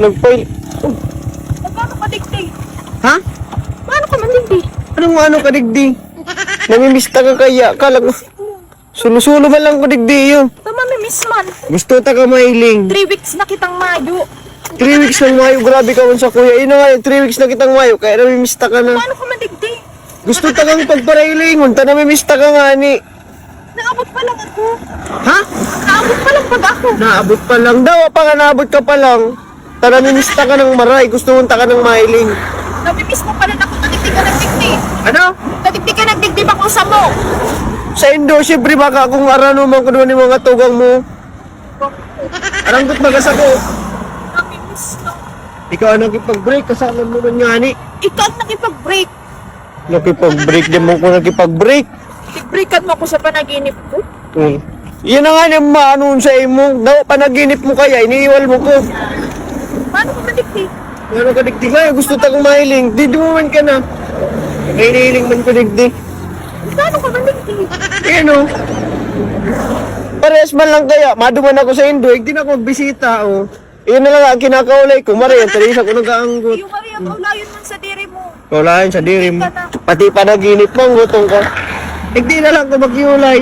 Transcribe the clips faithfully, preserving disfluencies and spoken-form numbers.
Nagpail... Magkano ka digdi? Ha? Paano ka man digdi? Anong ano ka digdi? Namimista ka kaya? Kalag... Sulo-sulo man lang ko digdi iyo. Tama, may misman. Gusto ta ka mailing. Three weeks na kitang mayo. Three weeks nang mayo, grabe ka man sa kuya. Yun na nga, three weeks na kitang mayo, kaya namimista ka na. Paano ka man digdi? Gusto ta kang pagparailingon, ta namimista ka nga ni. Naabot pa lang ako. Ha? Naabot pa lang pag ako. Naabot pa lang daw, pa nga naabot ka pa lang. Ta namimista ka ng maray, gusto mo ta ka ng mailing. Namimiss mo pala na ako, tadigdi ka nagdigdi. Ano? Tadigdi ka nagdigdi ba kung sa mo? Sa Indo, siyempre baka kung arano man kuno ni mga tugang mo. Aranggot baga sa ko. Namimiss ka. Ikaw ang nakipag-break, kasama mo man nga ni. Ikaw ang nakipag-break. Nakipag-break, di mo ko nakipag-break. Breakan mo ako sa panaginip ko. Hmm. Yan na nga ni maano sa imo. Daw panaginip mo kaya, iniiwal mo ko. Paano ka madigdi? Ano ka digdi nga, gusto ta kong mahiling. Di, di mo man ka na. May inihiling man ko digdi. Paano ka madigdi? Ayan o. Parehas man lang kaya, maduman ako sa Indo, eh, di na ako magbisita, oh. Iyan na lang ang kinakaulay ko, Maria, ang talisa ko nag-aanggot. Yung Maria, kaulayon man sa diri mo. Kaulayan sa diri mo. Pati panaginip mo, ang gutom ka. Digdi na lang ko mag-iulay.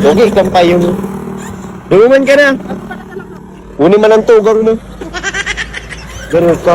Okay, kampayon. Dumuman ka na. Uni man ang tugang mo. Ganun ka.